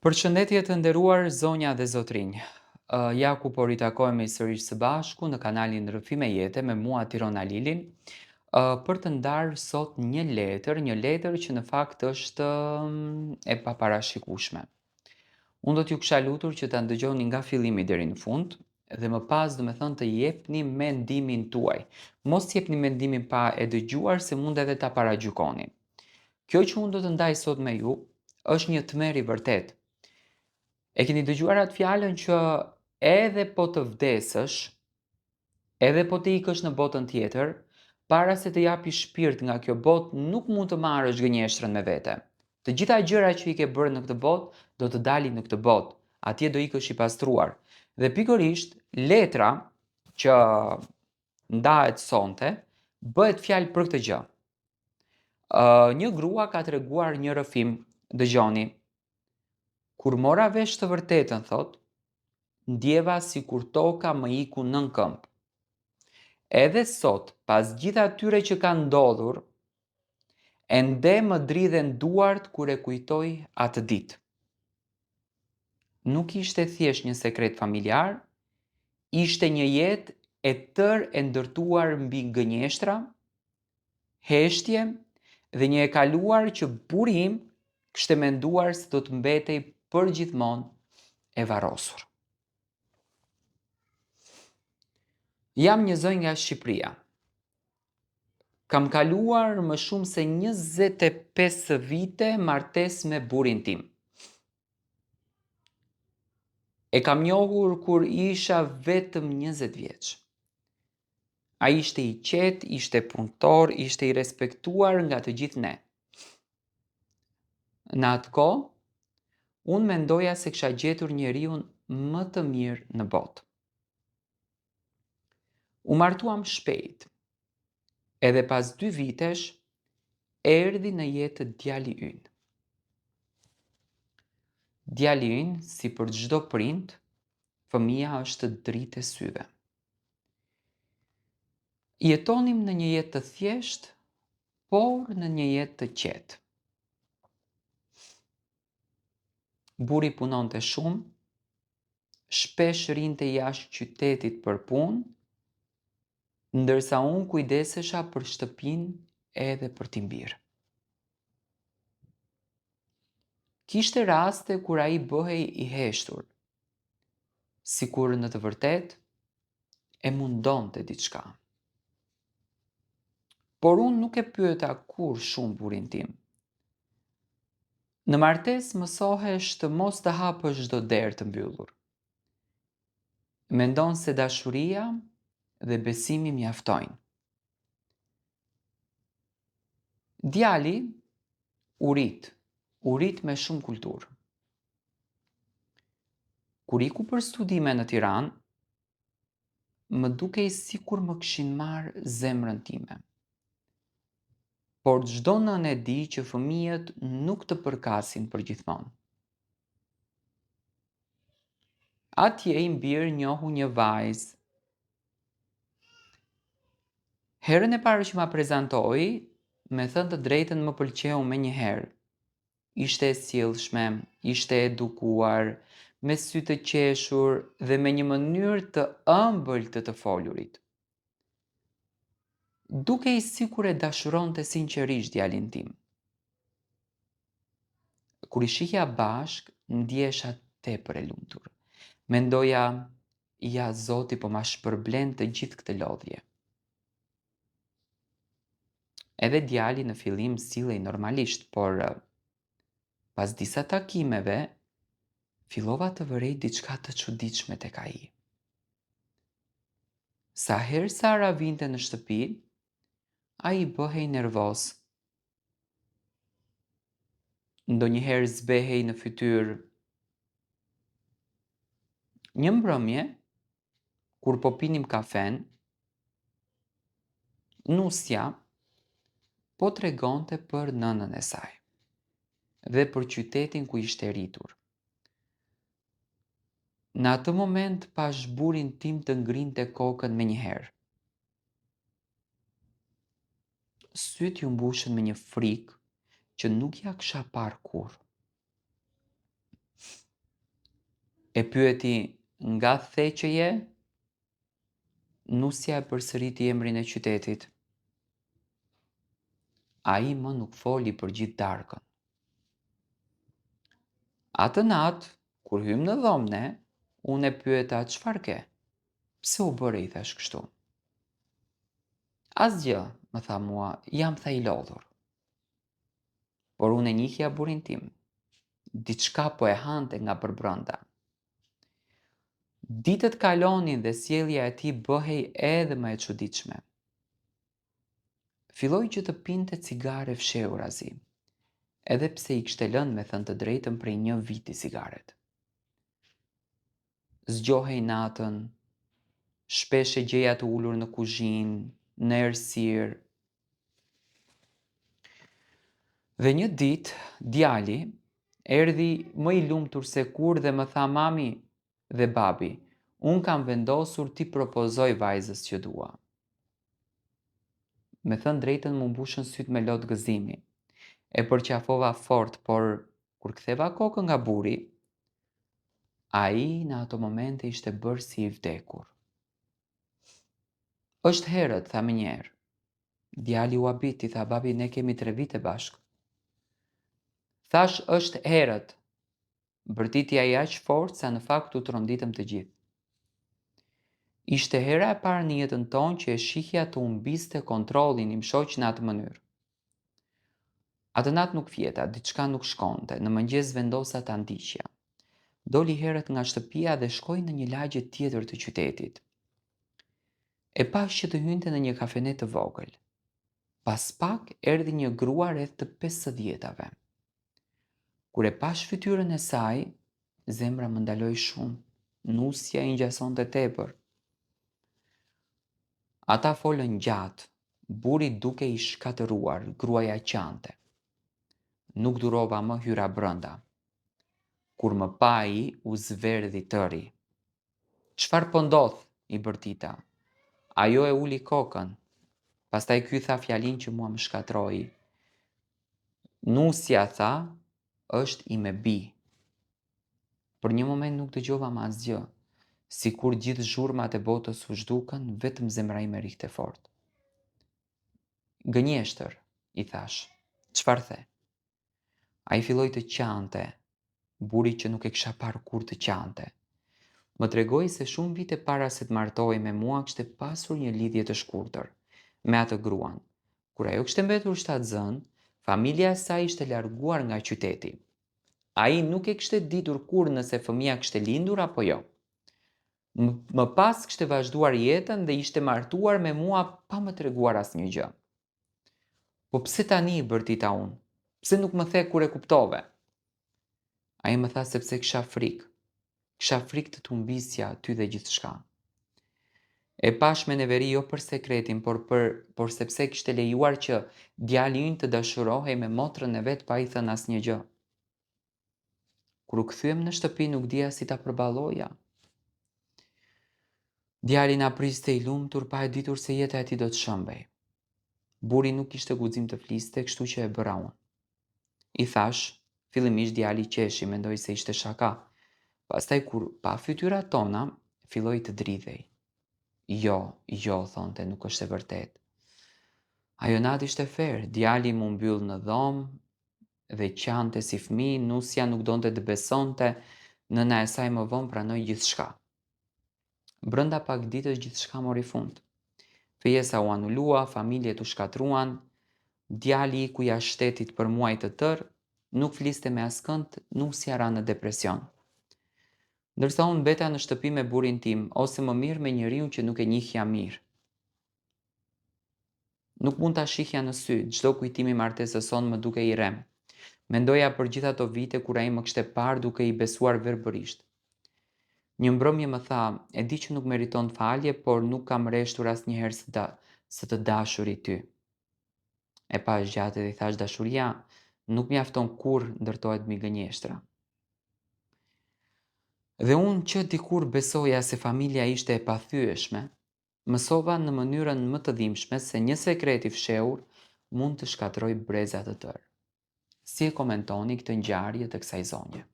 Përshëndetje të nderuar zonja dhe zotrinj. Ja ku po ritakohemi sërish së bashku në kanalin Rrëfime Jete me mua Tiron Alilin, për të ndarë sot një letër, një letër që në fakt është e paparashikueshme. Unë do t'ju kisha lutur që ta ndëgjoni nga fillimi deri në fund dhe më pas domethënë të jepni mendimin tuaj. Mos jepni mendimin pa e dëgjuar se mund edhe ta paragjykoni. Kjo që unë do të ndaj sot me ju është një tmerr i vërtetë. E keni dëgjuar atë fjalën që edhe po të vdesësh, edhe po të ikësh në botën tjetër, para se të japish shpirt nga kjo botë, nuk mund të marrësh gënjeshtrën me vete. Të gjitha gjërat që i ke bërë në këtë botë do të dalin në këtë botë. Atje do ikësh i pastruar. Dhe pikërisht letra që ndahet sonte bëhet fjalë për këtë gjë. Uh, një grua ka treguar një rrëfim, dëgjoni. Kur mora vesh të vërtetën, thotë, ndjeva sikur toka më iku nën këmbë. Edhe sot, pas gjithë atyre që kanë ndodhur, ende më dridhen duart kur e kujtoj atë ditë. Nuk ishte thjesht një sekret familjar, ishte një jetë e tërë e ndërtuar mbi gënjeshtra, heshtje dhe një e kaluar që burri im kishte menduar se do të mbetej përgjithmonë e varrosur. Jam një zonjë nga Shqipëria. Kam kaluar më shumë se 25 vite martesë me burrin tim. E kam njohur kur isha vetëm 20 vjeç. Ai ishte i qetë, ishte punëtor, ishte i respektuar nga të gjithë ne. Në atë kohë, unë mendoja se kisha gjetur njeriun më të mirë në botë. U martuam shpejt. Edhe pas dy vitesh, erdhi në jetë djali ynë. Djali ynë, si për çdo prind, fëmija është dritë e syve. Jetonim në një jetë të thjeshtë, por në një jetë të qetë. Burri punonte shumë, shpesh rrinte jashtë qytetit për punë, ndërsa unë kujdesesha për shtëpinë edhe për tim bir. Kishte raste kur ai bëhej i heshtur, sikur në të vërtetë e mundonte diçka. Por unë nuk e pyeta kurrë shumë burrin tim. Në martesë mësohesh të mos të hapësh çdo derë të mbyllur. Mendon se dashuria dhe besimi mjaftojnë. Djali u rrit, u rrit me shumë kulturë. Kur iku për studime në Tiranë, më dukej sikur më kishin marrë zemrën time. Por çdo nënë e di që fëmijët nuk të përkasin përgjithmonë. Atje im bir njohu një vajzë. Herën e parë që ma prezantoi, me thënë të drejtën më pëlqeu menjëherë. Ishte e sjellshme, ishte e edukuar, me sy të qeshur dhe me një mënyrë të ëmbël të të folurit. Dukej sikur e dashuronte sinqerisht djalin tim. Kur i shihja bashkë, ndihesha tepër e lumtur. Mendoja, ja Zoti po ma shpërblen të gjithë këtë lodhje. Edhe djali në fillim sillej normalisht, por pas disa takimeve fillova të vërej diçka të çuditshme tek ai. Sa herë Sara vinte në shtëpi, ai bëhej nervoz. Ndonjëherë zbehej në fytyrë. Një mbrëmje, kur po pinim kafen, nusja po tregonte për nënën e saj dhe për qytetin ku ishte rritur. Në atë moment pashë burrin tim të ngrinte kokën menjëherë. Sytë iu mbushën me një frikë që nuk ia kisha parë kurrë. E pyeti nga the që je? Nusja e përsëriti emrin e qytetit. Ai më nuk foli për gjithë darkën. Atë natë, kur hymë në dhomë ne, unë e pyeta çfarë ke? Pse u bëre i thashë kështu? Asgjë, më tha mua, jam tha i lodhur. Por unë e njihja burrin tim. Diçka po e hante nga përbrenda. Ditët kalonin dhe sjellja e tij bëhej edhe më e çuditshme. Filloi që të pinte cigare fshehurazi, edhe pse i kishte lënë me thënë të drejtën prej një viti cigaret. Zgjohej natën, shpesh e gjeja të ulur në kuzhinë, në errësirë. Dhe një ditë, djali erdhi më i lumtur se kurrë dhe më tha mami dhe babi, unë kam vendosur t'i propozoj vajzës që dua. Me thënë drejtën m'u mbushën sytë me lot gëzimi. E përqafova fort, por kur ktheva kokën nga burri, ai në ato momente ishte bërë si i vdekur. Është herët, tha menjëherë. Djali u habit, i tha babi ne kemi tre vite bashkë. Thashë është herët, bërtiti ai aq fort sa në fakt u tronditëm të gjithë. Ishte hera e parë në jetën tonë që e shihja të humbiste kontrollin im shoq në atë mënyrë. Atë natë nuk fjeta, diçka nuk shkonte, në mëngjes vendosa ta ndiqja. Doli herët nga shtëpia dhe shkoi në një lagje tjetër të qytetit. E pashë që të hynte në një kafene të vogël. Pas pak erdhi një grua rreth të pesëdhjetave. Kur e pashë fytyrën e saj, zemra më ndaloi shumë. Nusja i ngjasonte tepër. Ata folën gjatë, burri dukej i shkatërruar, gruaja qante. Nuk durova më hyra brenda. Kur më pa ai, u zverdh i tëri. Çfarë po ndodh? i bërtita. Ajo e uli kokën. Pastaj ky tha fjalinë që mua më shkatërroi. Nusja tha, është ime bijë. Për një moment nuk dëgjova më asgjë. Sikur gjithë zhurmat e botës u zhdukën, vetëm zemra ime rrihte fort. Gënjeshtër, i thashë. Çfarë the? Ai filloi të qante, burri që nuk e kisha parë kurrë të qante. Më tregoi se shumë vite para se të martohej me mua kishte pasur një lidhje të shkurtër me atë gruan. Kur ajo kishte mbetur shtatzënë, familja e saj ishte larguar nga qyteti. Ai nuk e kishte ditur kurrë nëse fëmija kishte lindur apo jo. Më pas kishte vazhduar jetën dhe ishte martuar me mua pa më treguar asnjë gjë. Po pse tani, bërtita unë? Pse nuk më the kur e kuptove? Ai më tha sepse kisha frikë. Kisha frikë të të humbisja ty dhe gjithçka. E pashë me neveri jo për sekretin, por për por sepse kishte lejuar që djali ynë të dashurohej me motrën e vet pa i thënë asnjë gjë. Kur u kthyem në shtëpi nuk dija si ta përballoja. Djali na priste i lumtur pa e ditur se jeta e tij do të shëmbej. Burri nuk kishte guxim të fliste, kështu që e bëra unë. I thashë, fillimisht djali qeshi, mendoi se ishte shaka. Pastaj kur pa fytyrat tona, filloi të dridhej. Jo, jo, thonte, nuk është e vërtetë. Ajo natë ishte ferr, djali m'u mbyll në dhomë, dhe qante si fëmijë, nusja nuk donte të besonte, nëna e saj më vonë pranoi gjithçka. Brenda pak ditësh gjithçka mori fund. Fejesa u anulua, familjet u shkatërruan, djali iku jashtë shtetit për muaj të tërë, nuk fliste me askënd, nusja ra në depresion. Ndërsa unë mbeta në shtëpi me burrin tim, ose më mirë me njeriun që nuk e njihja mirë. Nuk mund ta shihja në sy, çdo kujtim i martesës sonë më dukej i rremë. Mendoja për gjithë ato vite kur ai më kishte parë duke i besuar verbërisht. Një mbrëmje më tha, e di që nuk meriton falje, por nuk kam reshtur asnjëherë së, da, së të dashuri ty. E pashë gjatë dhe i thashë dashuria nuk mjafton kur ndërtohet mbi gënjeshtra. Dhe unë që dikur besoja se familja ishte e pathyeshme, Mësova në mënyrën më të dhimbshme se një sekret i fshehur mund të shkatërrojë breza të tërë. Si e komentoni këtë ngjarje të kësaj zonje?